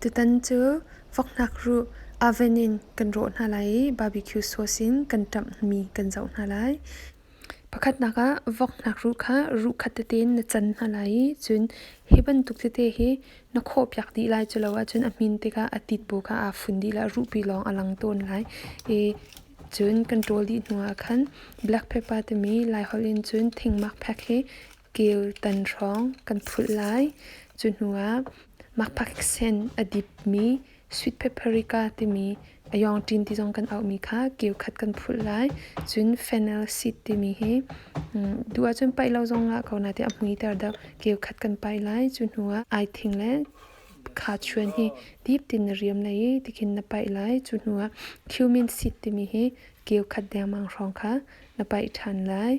Tutan cu voknak ruh oven in kan rawh hna lai i barbecue sauce in kan ṭamhmi kan zoh hna lai. Pakhatnak ah voknak ruh kha ruh khat tete in na can hna lai i cun hi bantuk tete hi na khawhpiak dih lai. Cu lo ahcun a hmin tikah a tit bu kha aa fun dih lai, ruhpi lawng a lang tawn lai. I cun kan ṭawl dih hnu ah khan black pepper timi Laiholh in cun thingmak phek hi keu tan hrawng kan phulh lai. Cu hnu ah makphak sen a dipmi sweet paprika timi ayawngṭin ti zong kan auhmi kha keu khat kan phulh lai. Cun fennel seed timi hi duh ahcun paih lo zong ah ko nain a hmuiter deuh. Keu khat kan paih lai. Cu hnu ah aithing le khachuan hi dip tin na riam lai i tikhin na paih lai. Cu hnu ah cumin seed timi hi keu khat dengmang hrawng kha na paih ṭhan lai.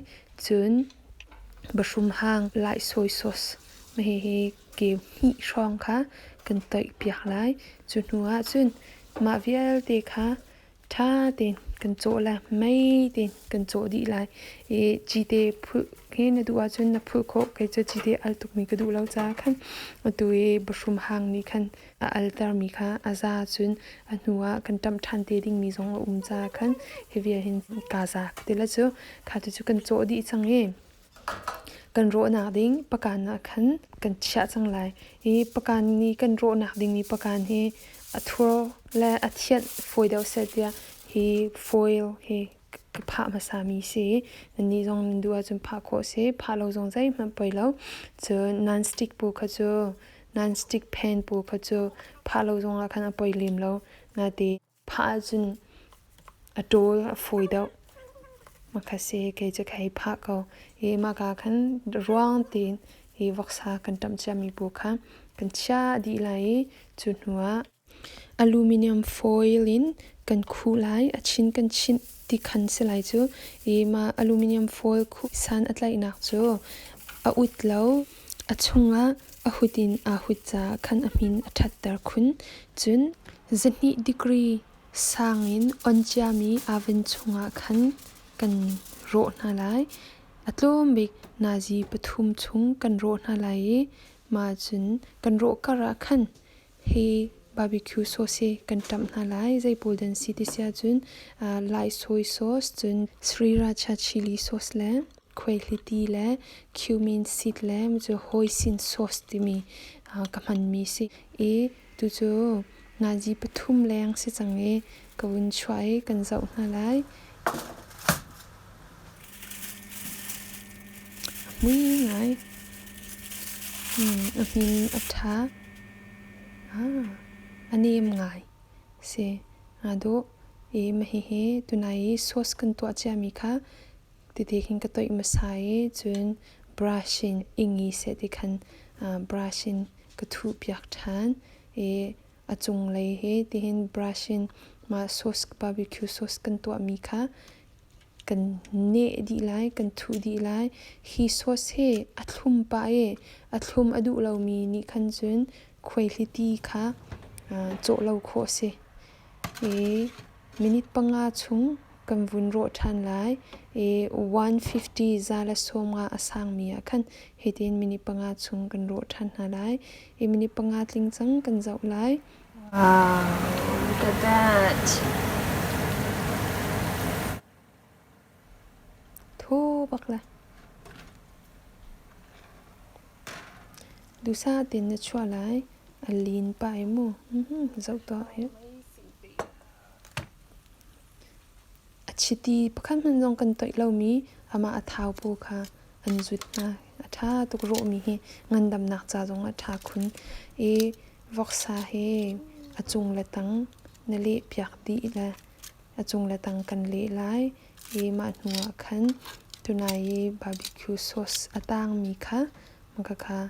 Cun bahrum hang lai soy sauce hihi keu hnih hrawng kha kan toih piak lai. Cu hnu ah cun mah vialte kha ṭha tein kan cawh lai, mei tein kan cawh dih lai. I cite phulh hi na duh ahcun na phulh khawh. Kei cu cite al tukmi ka duh lo caah khan atu i bahrum hang nih khan a altermi kha a za cun a hnu ah kan ṭamh ṭhan te dingmi zong a um caah khan hi vial hin kaa za ka ti la cu. Kha tu cu kan cawh dih cang i kan rawhnak ding pakan ah khan kan chiah cang lai. Hi pakan nih kan rawhnak dingmi pakan hi a thur le a thianh fawi deuh seh tiah hi foil hi ka phah hmasami si. Nannih zong nan duh ahcun phah khawh si. Phah lo zong zeihmanh poi lo. Cun non-stick bu kha cu non-stick pan pawl kha cu phah lo zongah khan a poi lem lo. Nate phah ahcun a ṭawl a fawi deuh. Mah si kei cu ka hei phah ko. I mah ka khan ruang tein hi voksa kan ṭamh ciami pawl kha kan chiah dih lai i cu hnuah aluminium foil in kan khuh lai. A chin kan chinh ti khan si lai cu. I mah aluminium foil khuh san a tlaihnak cu a ut lo. A chungah a hut in aa hut caah khan a hmin a ṭhatter khun. Cun 200 degree sang in on ciami oven chungah khan kan rawh hna lai. A tlawm bik nazi pathum chung kan rawh hna lai i mah cun kan rawh kar ah khan hi barbecue sauce hi kan ṭamh hna lai. Zei pawl dan si ti si ahcun lai soy sauce, cun sriracha chili sauce le khuaihliti le cumin seed le cu hoisin sauce timi ka hmanmi si. I tucu nazi pathum leng si cang i ka vun chuah i kan zoh hna lai. A hmui ngai. A hmin a ṭha. A nem ngai. Si. Aa dawh. I mah hihi tunai i sauce kan tuah ciami kha tete khin ka toih hmasa i cun brush in ingi seh ti khan brush in ka thuh piak ṭhan i a cunglei hi tihin brush in mah sauce barbecue sauce kan tuahmi kha kan neh dih lai, kan thuh dih lai. Hi sauce hi a thlum pah i a thlum a duh lomi nih khan cun khuaihliti kha cawh lo khawh a si. I minute 5 chung kan vun rawh ṭhan lai i 150 za le 50 a sangmi ah khan hitin minute 5 chung kan rawh ṭhan hna lai i minute 5 tling cang kan zoh lai. Wow, look at that. Thaw bak la. Dusa tin na chuah lai. A lin pa i mu. Zoh tuah. A chiti pakhat hmanh zong kan toih lomi amah a thau paw kha an zut hna. A ṭha tuk rawhmi hi ngandamnak ca zong a ṭha khun. I voksa hi a cung le tang na leh piak dih le a cung le tang kan leh lai. I mah hnu ah khan tunai i barbecue sauce a tangmi kha khakha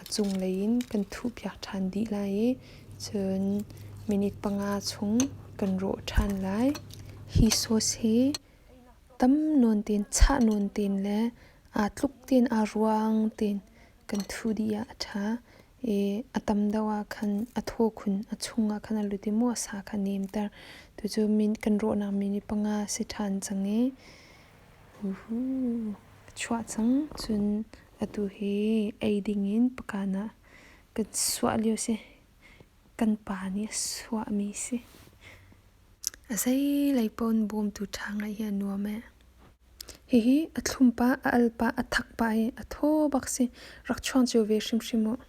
a cunglei in kan thuhpiak ṭhan dih lai i cun minute 5 chung kan rawh ṭhan lai. Hi sauce hi tam nawn tein chah nawn tein le aa tluk tein aa ruang tein kan thuh dih ah a ṭha. I a tam deuh ah khan a thaw khun, a chung ah khan a lut i maw a sa kha a nemter. Tucu kan rawhnak minute 5 si ṭhan cang i uhu a chuah cang. Cun Atu hi ei dingin pakan ah kan suah lio si. Kan pa nih a suahmi si. A zeilei paoh in bawmtu ṭha ngeih hi a nuam ee. Hihi a thlum pah, a al pah, a thak pah i a thaw bak si. Rak chuang cio ve hrimhrim uh.